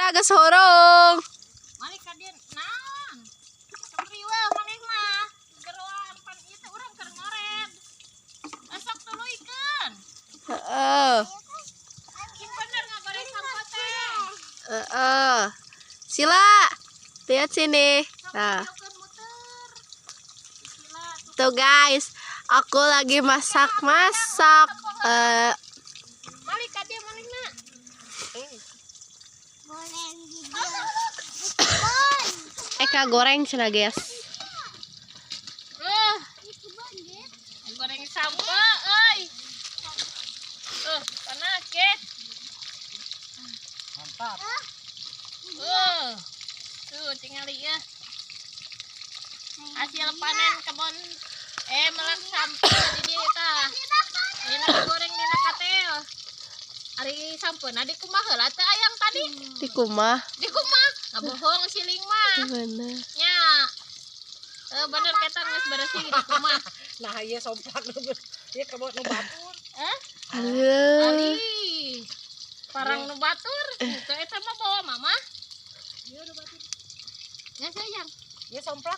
Sila geus hurung. Malik ka dieu naon? Sok riweuh maneh mah. Geroan pan ieu teh urang keur ngored. Sok tuluykeun. Heeh. Sing bener ngagoreng sampeu teh. Heeh. Sila, lihat sini. Sok Nah, videokeun muter. Sila tuh. Tuh guys, aku lagi masak-masak. Eh, Malik ka dieu manehna. Goreng di dia. Eka goreng cenah, guys. Eh, goreng sampeu euy. Panas, guys. Mantap. Tuh, tinggal ya. Hasil panen kebon eh melak sampeu di dieu tah. Dina goreng dina katel. Ari sampeuna di kumaha heula teh ayang tadi? Di kumah. Di kumaha? Ngabohong siling mah. Gimana? Nya. Eh, bener ketan geus beresih di kumaha. Nah, iya somplak nu. Ieu kebon nu batur. Eh? Aduh. Ali. Parang nu batur. Teu eta mah bawa mama. Ieu nu batur. Ya sayang. Ieu somplak.